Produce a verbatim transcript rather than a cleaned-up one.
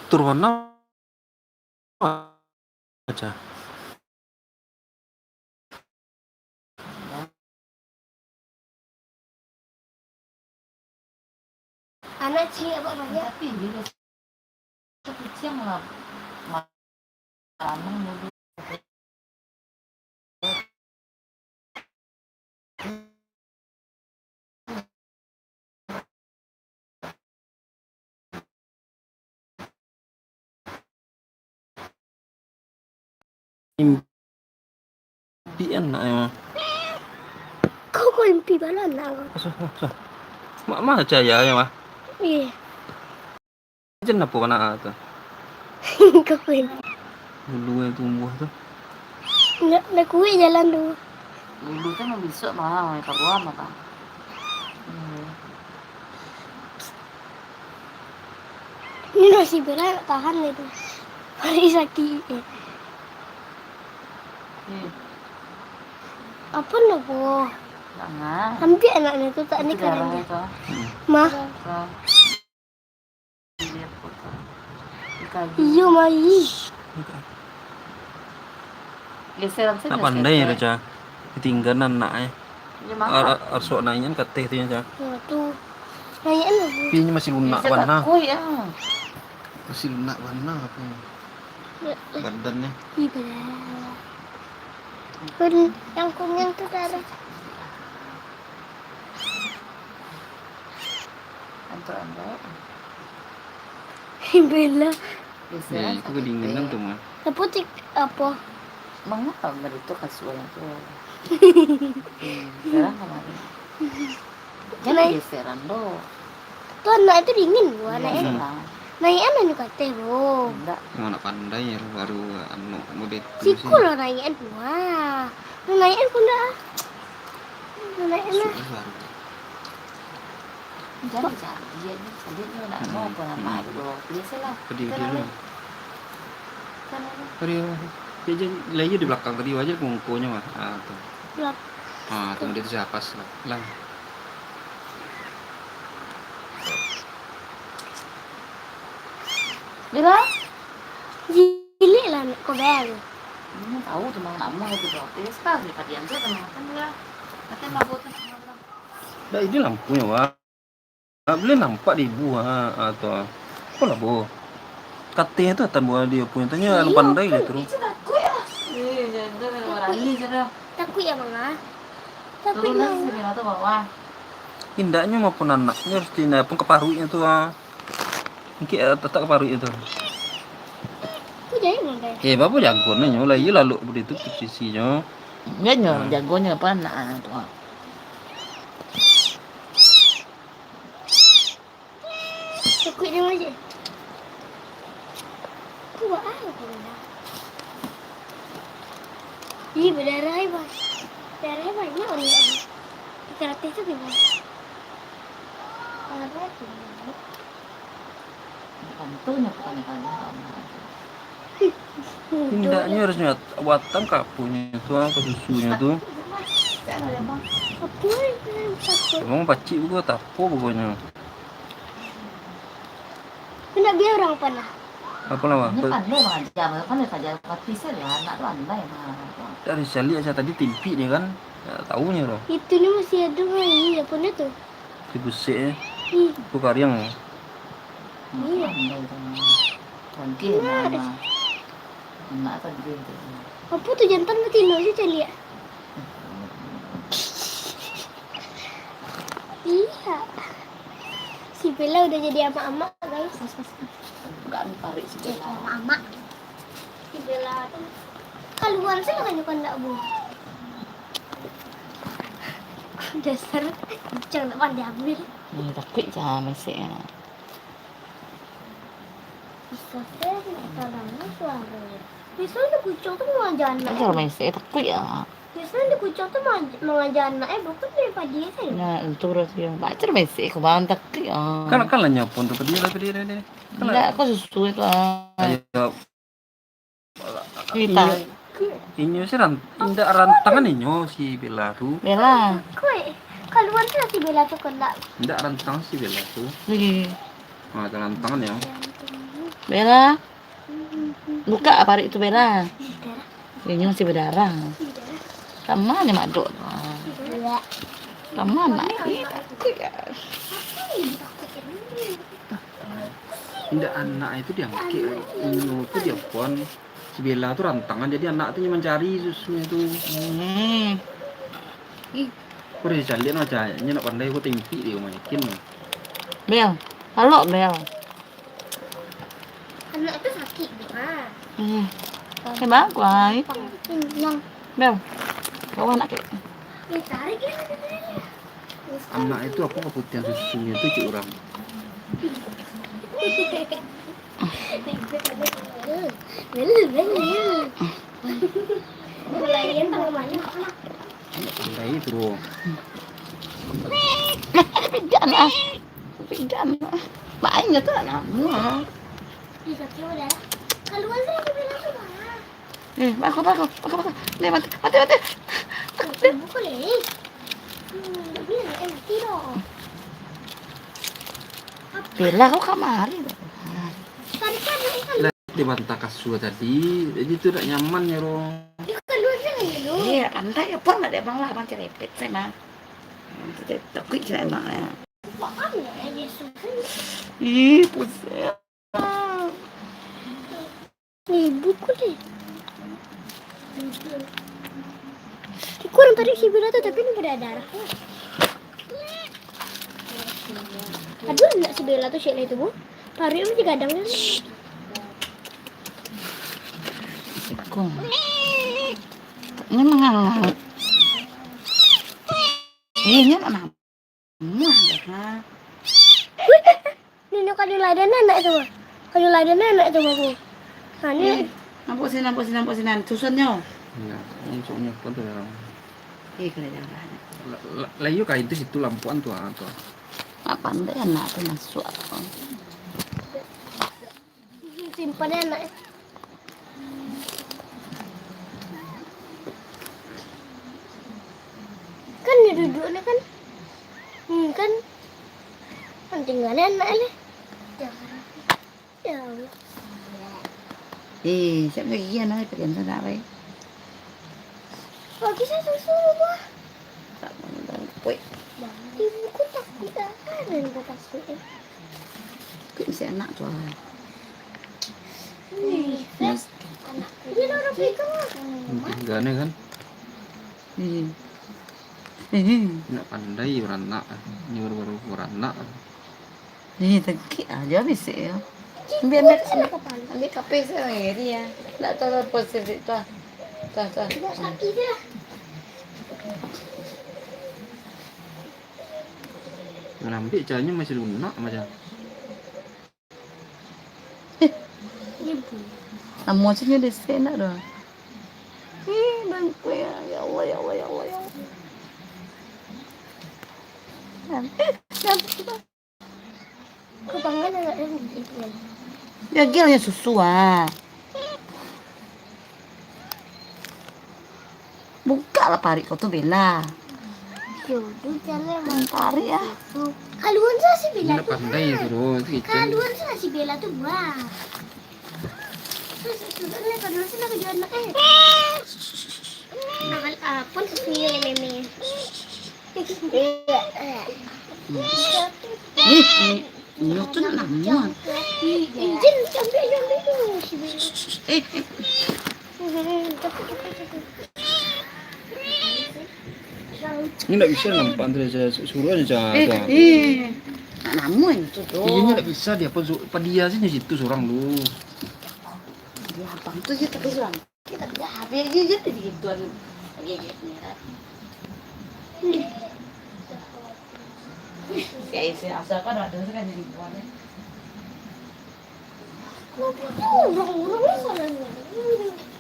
Tur mana? Aja. Anak ciek abak banyak. Tapi dia kuciang lah. Malam dulu. Impian nak, eh. Kau, kau impi bala nak kau. Asa, asa. Mak, mak caya ya, mah. Iya. Jan apo anak tu? Kau pun. Bulu yang tumbuh tu. Ndak, ndak kuat jalan tu. Bulu tu mambisuak mah, orang kabuan mah, Bang. Hmm. Ini masih berat, tahan itu. Paling sakit. Hmm. Apa nak buah? Jangan. Ambil anaknya tu, tak ni. Itu darah kalian dia. Itu. Mah. Darah. Iyo, mai. Geser, nak pandai ya, Ca. Ditinggalan anak, eh. Ar-, ar-, arsuak naian kateh tu, ya, Ca. Ya, tu. Naian lah. Tapi ini masih lunak. Geser bana. Takut, ya. Masih lunak bana apa? Ya. Badannya. Ih, belah. Kun-, yang kuning tu darah. Antuk ambai. Bella. Biasalah. Eh, itu sakit kedinginan tu, mah. Tapi tik apa? Mangapa baritu kasuanyo tu? Hmm, sekarang kemarin. Jangan geseran doh. Tu anak itu dingin, Bu, anak itu. Biasalah. Naian anu kateh, Bu. Indak. Mana pandai ya, baru anu model tu sih. Siko lo naian, Bu. Wah. Naian pun dah. Naian lah. Sudah baru. Jadi, jadi, dia ni, dia ni nak mau apa, nak malu doh. Biasalah. Pedih dia ni. Pedih. Dia je, lah, dia di belakang tadi, wajar kungkunya, mah. Ah, tu. Gelap. Ah, tu dia tu siapa sih? Lah. Bella? Jilik lah, nak kau bayar. Ini tahu tu, mah, nak mau itu doh. Dia sekali tadi anjir, teman-teman dia. Nanti mabuk tu. Dah, ini lampunya, Wak. Ah, boleh nampak di ibu, ha, ha, tu, ha. Apalah, Bu? Kateh tu atan buah dia punya. Tanya, anu pandai lah tu. Iyo, kan, itu takut lah. Eh, jangan, jangan, berani je dah. Takut ya, Bang, ah? Takut. Turun lah, Bang. Sini lah tu bawah. Indaknyo maupun anaknyo harus tina pun ka paruiknyo tu, ha. Engkek, ah, tatak ka paruiknyo tu. Kok jadi, Bang, deh? Eh, bapa jago nyo lah, iyo lalok budi tu posisinyo. Iyo nyo, jagonyo apa anak, ah, tu, ha. Takuik dia aja. Kuat ah, kuat. Ih, berdarah, eh, Bang. Darah banyak orang ni. Tiga ratus tu, Bang. Darah tu. Bantunya bukan banyak. Indaknyo harusnyo watang ka aponyo tu, ah, ka susunyo tu. Emang pacik buko, tapo bukonyo. Indak biar urang panah. Apo lah, Bang? Ini pandai mangaja, pandai saja. Mati saja, anak tu pandai mangaja. Dari saliak saya tadi timpik dia kan. Ya, tahunya tu. Itu ni masih ada, Bang. Iya, punyo tu. Di busek, eh. Ih. Tu kariang, eh. Iya. Anak tu. Apo tu jantan batino je caliak? Iya. Si Bella udah jadi amak-amak, guys. Enggak, ni parik si Bella. Amak-amak. Si Bella tu kaluan salah kan, bukan ndak, Bu? Dasar kucing ndak pandai ambil. Ni takuik je mesek. Bisa saja, bisa lama suara. Biasanya kucing tu mengajar anak. Ajar mesek, takuik ya. Biasanya kucing tu mengajar anak, eh, bukan daripada dia saja. Nah, itu berarti. Baca mesek, kau bang takuik ya. Kan, kan lah nyapon tu, pedih lah, pedih, pedih. Enggak, kau susu itu, ah. Ayo. Inyo, inyo sih ran-, indak rantangan inyo si Bella tu. Bella. Koi, kaluan tu si Bella tu kena. Indak rantangan si Bella tu. Lagi. Ah, tu rantangan ya. Bella, buka paruik tu, Bella. Ini masih berdarah. Sama ni madok. Sama nak. Ih, takut ya. Indak, anak itu diangkek, inyo tu diapon. Si Bella tu rantangan, jadi anak tu nyo mancari susunyo tu. Hmm. Ih. Kau dah caliak no, cah. Nyo nak pandai, kau timpik dia, kau makin. Bel, halok, Bel. Anak tu sakik tu, ha. Hmm. Eh, bagus, ai. Bel, bawa anak kek. Eh, tarik ya. Anak itu apa kaputihan susunyo tu, cik urang? Bel, bel, bel. Mulai yang tengah mana? Pandai tu. Jangan ah. Jangan ah. Mainnya tu anak mua. Ih, sakit udah. Keluar saya di bilang tu, Bang. Eh, bagus, bagus, bagus, bagus. Ni, mati, mati, mati. Bukan ni. Hmm, dia mati dah. Bela kau kamari. Tadi kan, tadi kan. Lah, dia bantah kasur tadi, jadi tu tak nyaman ya, Ro. Dia keluar jangan dulu. Iya, pandai apa nak dia, Bang, lah, Bang, cerepet saya, Bang. Takut saya, Bang, ya. Apaan ya, Yesus? Ih, pusing. Ibu ku deh. Iku urang tarik si Bella tu, tapi ni berdarah. Aduh, nak si Bella tu, syek lah itu, Bu. Paruik masih gadang. Iku. Ini mengangang. Eh, ini anak Nah, dah, ha. Wih, nino kayu ladan anak tu, mah. Kayu ladan anak tu, mah, Bu. Ha, ni. Eh, nampak sinan, nampak sinan, nampak sinan. Susunnyo. Ya, uncuknyo pun tu, ya. Eh, kena jangan. La-, la-, layu kain tu situ lampuan tu, ha, tu. Mak pandai anak tu masuak. Simpan anak. Kan dia duduk ni kan. Hmm, kan. Kan tinggal anak ni. Ya Allah. Eh, siapa lagi anak ni? Pergi sana, baik. Bagi saya susu, Bah. Tak mau, tak mau. Woi. Ibu ku takut, ah, dan ku takut, eh. Kok masih anak tu, ah? Ih, Mas. Anak ku. Dia dah orang pegang. Hmm, tinggal ni kan? Hmm. Hmm. Nak pandai baranak, ah. Ni baru-baru baranak, ah. Eh, tengkik aja bisik ya. Ambil, ambil, ambil, ambil kapeh saya lagi ya. Tak tahu apa sih tu. Tuh, tuh. Ngambil caranya masih lunak macam. Eh. Nama macamnya di sini dah. Eh, bangku ya. Ya Allah, ya Allah, ya Allah, ya Allah. Eh, eh, eh. Kau pangan anak dia ni. Gagal ya susu, ah. Buka lah parik kau tu, Bella. Yo, tu jalan. Tarik, ah. Kaluan sa si Bella tu. Pandai tu, doh. Kaluan sa si Bella tu, wah. Sudah, sudah, sudah, sudah, sudah, eh. Nah, ah, pun susunya, Meme. Ih, ih, inyo tu nak namuah. Eh, eh. Ini ndak bisa nampak tu, saya suruh aja. Eh, eh. Nak namuah itu tu. Iya, ini ndak bisa dia apa, su-, apa dia sih di situ seorang tu. Di abang tu je tapi seorang. Kita dah habis aja je tadi gituan. Oke, oke, merah. Ya, isi asal kan ada kan jadi buahnya. Orang-orang sana.